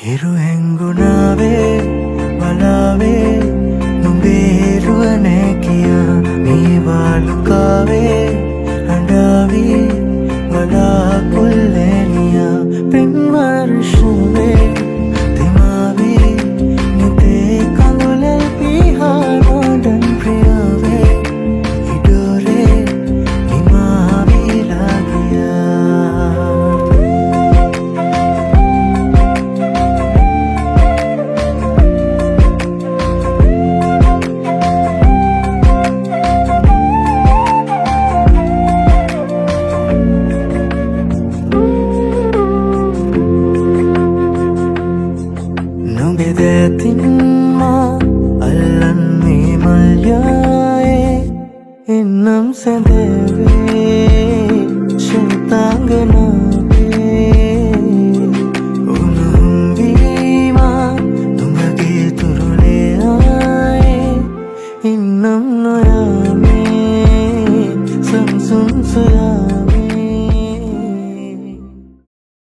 හිරු හැංගුණාවේ බලාවේ නුඹේ රුව නෑ කියා මේ වාලුකාවේ හඬාවී බලාකුල්ලැනියා පෙම් වර්ෂවේ තෙමාවී නිතේ කඳුලෙල් පිහානොඩන් ප්‍රියාවේ ඉඩෝරේ නිමාවීලා ගියා. නුඹේ දෑතින් මා අල්ලන්නේ මල්යායේ එන්නම් සැදැවේ ශ්වේතාංගනාවේ උණුහුම් වීමා නුඹගේ තුරුලේ ආයේ ඉන්නම් නොයාමේ සංසුන් සොයාමේ.